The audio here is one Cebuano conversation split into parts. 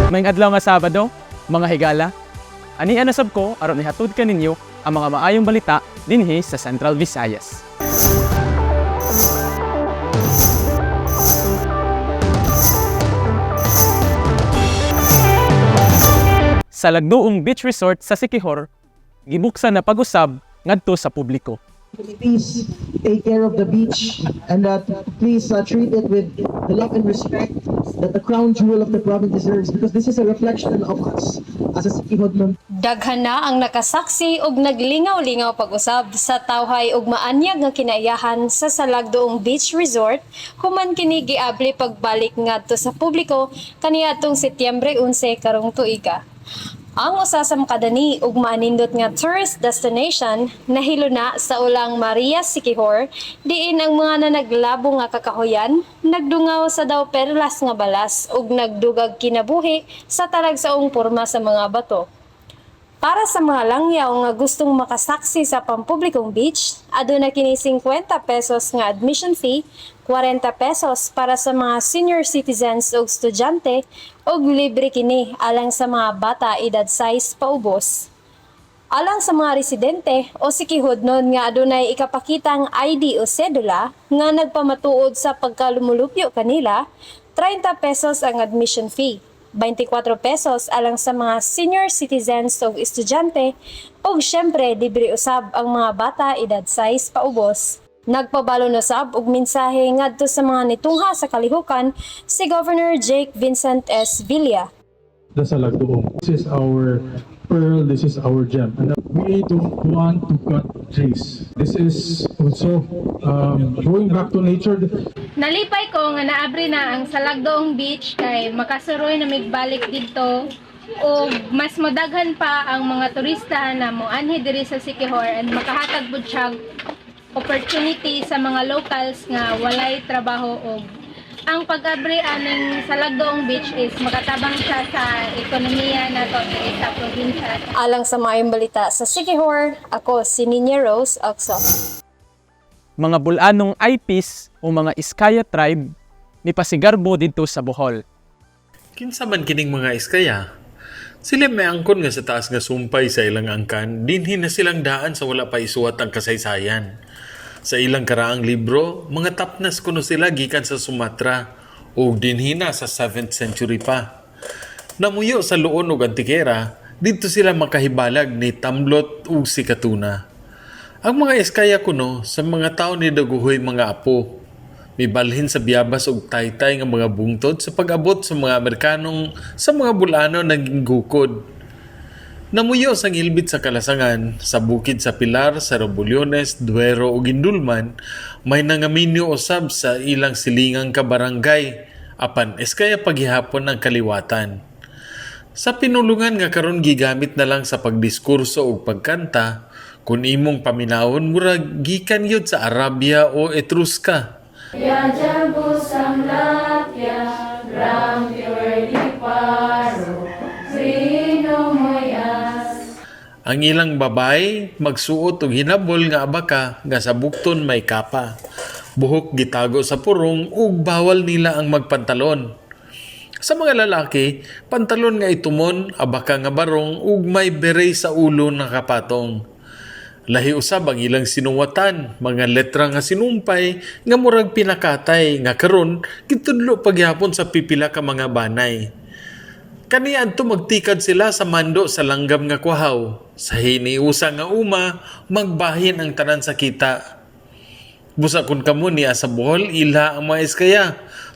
Maayong adlaw nga Sabado, mga higala. Ani na sab ko aron ihatod kaninyo ang mga maayong balita dinhi sa Central Visayas. Sa Salagdoong Beach Resort sa Siquijor, gibuksan na pag-usab ngadto sa publiko. Please take care of the beach and that please treat it with the love and respect that the crown jewel of the province deserves, because this is a reflection of us as a Siquijodnon. Daghan na ang nakasaksi og naglingaw-lingaw pag-usab sa tawhay ug maanyag nga kinaiyahan sa Salagdoong Beach Resort human kini giabli pagbalik ngadto sa publiko kaniadtong Setyembre 11 karong tuiga. Ang usa sa makadani ug maanindot nga tourist destination nahilo na sa ulang Maria Siquijor, diin ang mga nanaglabo nga kakahuyan nagdungaw sa daw perlas nga balas ug nagdugag kinabuhi sa talagsaong porma sa mga bato. Para sa mga langyaw nga gustong makasaksi sa pampublikong beach, aduna kini 50 pesos nga admission fee, 40 pesos para sa mga senior citizens ug estudyante, ug libre kini alang sa mga bata edad 6 paubos. Alang sa mga residente o Siquijodnon nga adunay ikapakitang ID o sedula nga nagpamatuod sa pagkalumulupyo kanila, 30 pesos ang admission fee, 24 pesos alang sa mga senior citizens ug estudyante, ug syempre libre usab ang mga bata edad 6 paubos. Nagpabalo na sab og mensahe ngadto sa mga nitungha sa kalihukan si Governor Jake Vincent S. Villa. The Salagdoong. This is our pearl, this is our gem. And we don't want to cut trees. This is also going back to nature. Nalipay ko nga naabri na ang Salagdoong Beach kay makasuroy na migbalik didto o mas modaghan pa ang mga turista na moanhi diri sa Siquijor and makahatag pud siya opportunity sa mga locals nga walay trabaho, og ang pag-abri aning Salagdoong Beach is makatabang siya sa ekonomiya nato diri sa probinsya. Alang sa maayong balita sa Siquijor, ako si Ninya Rose Oxo. Mga bulanong IPs o mga Iskaya tribe nipasigarbo didto sa Bohol. Kinsa man kining mga Iskaya? Sila may angkon nga sa taas nga sumpay sa ilang angkan, dinhi na silang daan sa wala pa isuwat ang kasaysayan. Sa ilang karaang libro, mga tapnas kuno sila gikan sa Sumatra ug dinhi na sa 7th century pa. Namuyo sa Loon ug Antiquera, didto sila makahibalag ni Tamblot ug Sikatuna. Ang mga Iskaya kuno sa mga tao ni Dagohoy mga apo. Mibalhin sa Biabas ug Taytay nga mga bungtod sa pag-abot sa mga Amerikanong sa mga Bulano naging gukod. Namuyo sa ngilbit sa Kalasangan, sa bukid sa Pilar, sa Robulyones, Duero ug Guindulman, may nangaminyo usab sa ilang silingang kabarangay, apan Eskaya paghihapon ang kaliwatan. Sa pinulungan nga karon gigamit na lang sa pagdiskurso ug pagkanta, kung imong paminawon, murag gikan yun sa Arabia o Etruska. Ang ilang babay magsuot og hinabol nga abaka nga sa bukton may kapa. Buhok gitago sa purong ug bawal nila ang magpantalon. Sa mga lalaki, pantalon nga itumon, abaka nga barong ug may beret sa ulo nga kapatong. Lahi usab ang ilang sinuwatan, mga letra nga sinumpay nga murag pinakatay nga karon gitudlo pagyapon sa pipila ka mga banay. Kaniadto magtikad sila sa mando sa langgam nga kwahaw. Sa hiniusa nga uma, magbahin ang tanan sa kita. Busa kun kamo niya sa Bohol, ilha ang mga Eskaya.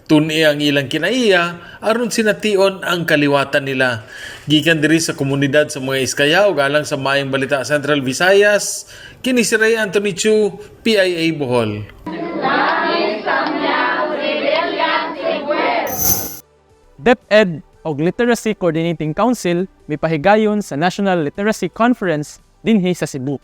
Tuni ang ilang kinaiya, aron sination ang kaliwatan nila. Gikan diri sa komunidad sa mga Eskaya ug alang sa Maayong Balita Central Visayas, kini si Ray Anthony Chu, PIA Bohol. DepEd og Literacy Coordinating Council mipahigayon sa National Literacy Conference dinhi sa Cebu.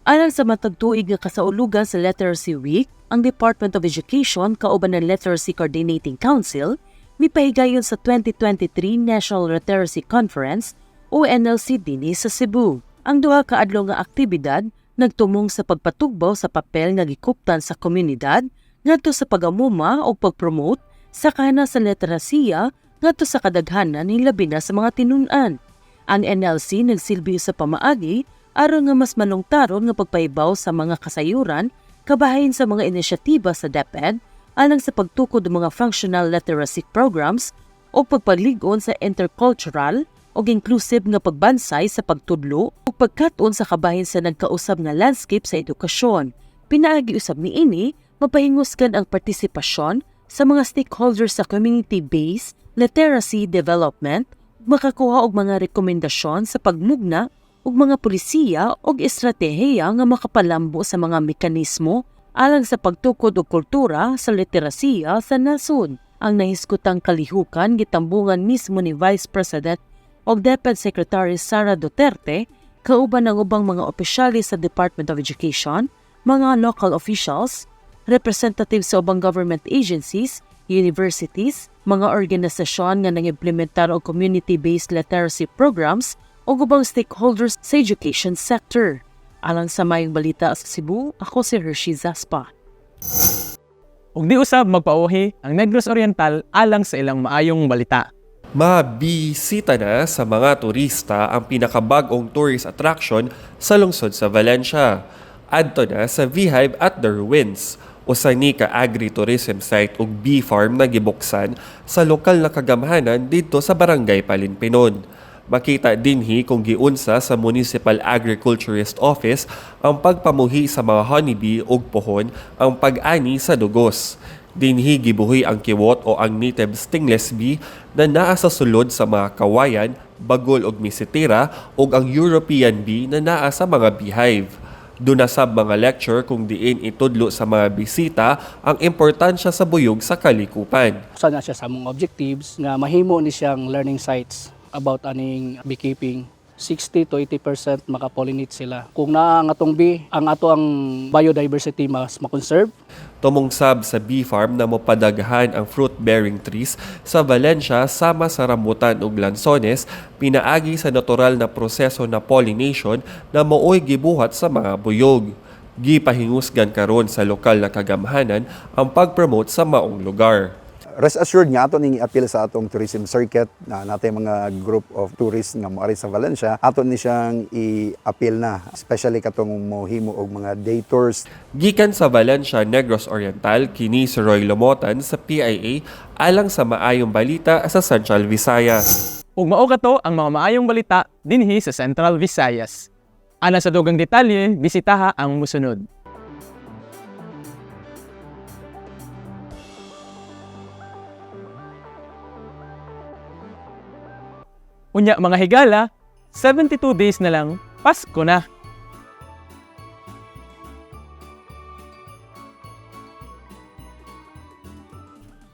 Alang sa matag tuig nga kasaulugan sa Literacy Week, ang Department of Education kauban ng Literacy Coordinating Council mipahigayon sa 2023 National Literacy Conference o NLC dinhi sa Cebu. Ang duha ka adlaw nga aktibidad nagtumong sa pagpatugbaw sa papel nga gikuptan sa komunidad ngadto sa pag-amuma o pag-promote sa kana sa literasiya. ngadto sa kadaghanan, hilabi na sa mga tinun-an. Ang NLC nagsilbi sa pamaagi aron nga mas malungtaron nga pagpahibaw sa mga kasayuran kabahin sa mga inisyatiba sa DepEd alang sa pagtukod ng mga functional literacy programs o pagpalig-on sa intercultural o inclusive nga pagbansay sa pagtudlo ug pagkat-on sa kabahin sa nagkausab nga landscape sa edukasyon. Pinaagi usab niini, mapahingusgan ang partisipasyon sa mga stakeholders sa community-based literacy development, makakuha og mga rekomendasyon sa pagmugna ug mga polisiya ug estratehiya nga makapalambo sa mga mekanismo alang sa pagtukod og kultura sa literasiya sa nasod. Ang nahiskutang kalihukan gitambungan mismo ni Vice President ug DepEd Secretary Sara Duterte kauban ang ubang mga opisyales sa Department of Education, mga local officials, representatives sa ubang government agencies, universities, mga organisasyon nga nangimplementar og community-based literacy programs ug ubang stakeholders sa education sector. Alang sa Maayong Balita sa Cebu, ako si Hershey Zaspa. Ug di usab magpauhi ang Negros Oriental alang sa ilang maayong balita. Mabisita na sa mga turista ang pinakabag-ong tourist attraction sa lungsod sa Valencia. Adto na sa Beehive at the Ruins, usa ni ka agritourism site ug bee farm na gibuksan sa lokal na kagamhanan didto sa Barangay Palinpinon. Makita dinhi kung giunsa sa Municipal Agriculturist Office ang pagpamuhi sa mga honeybee ug pohon ang pag-ani sa dugos. Dinhi gibuhi ang kiwot o ang native stingless bee na naa sa sulod sa mga kawayan, bagol ug misitira ug ang European bee na naa sa mga beehive. Duna sab mga lecture kung diin itudlo sa mga bisita ang importansya sa buyog sa kalikupan. Usa na siya sa among objectives nga mahimo ni siyang learning sites about aning beekeeping. 60 to 80% maka-pollinate sila. Kung naa ang atong bee, ang ato ang biodiversity mas ma-conserve. Tumong sab sa bee farm na mopadaghan ang fruit-bearing trees sa Valencia sama sa rambutan ug lansones pinaagi sa natural na proseso na pollination na maoy gibuhat sa mga buyog. Gipahingusgan karon sa lokal na kagamhanan ang pag-promote sa maong lugar. Rest assured nga ato ning i-appeal sa atong tourism circuit na natay mga group of tourists nga moari sa Valencia, ato ni siyang i-appeal na, especially katong mohimo og mga day tours. Gikan sa Valencia, Negros Oriental, kini si Roy Lomotan sa PIA alang sa Maayong Balita sa Central Visayas. Ug mao kato ang mga maayong balita dinhi sa Central Visayas. Ana sa dugang detalye, bisitaha ang musunod. Unya mga higala, 72 days na lang, Pasko na.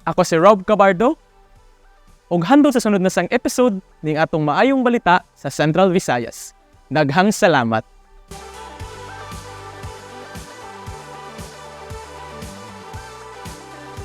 Ako si Rob Cabardo, ug handol sa sunod na sang episode ning atong Maayong Balita sa Central Visayas. Daghang salamat.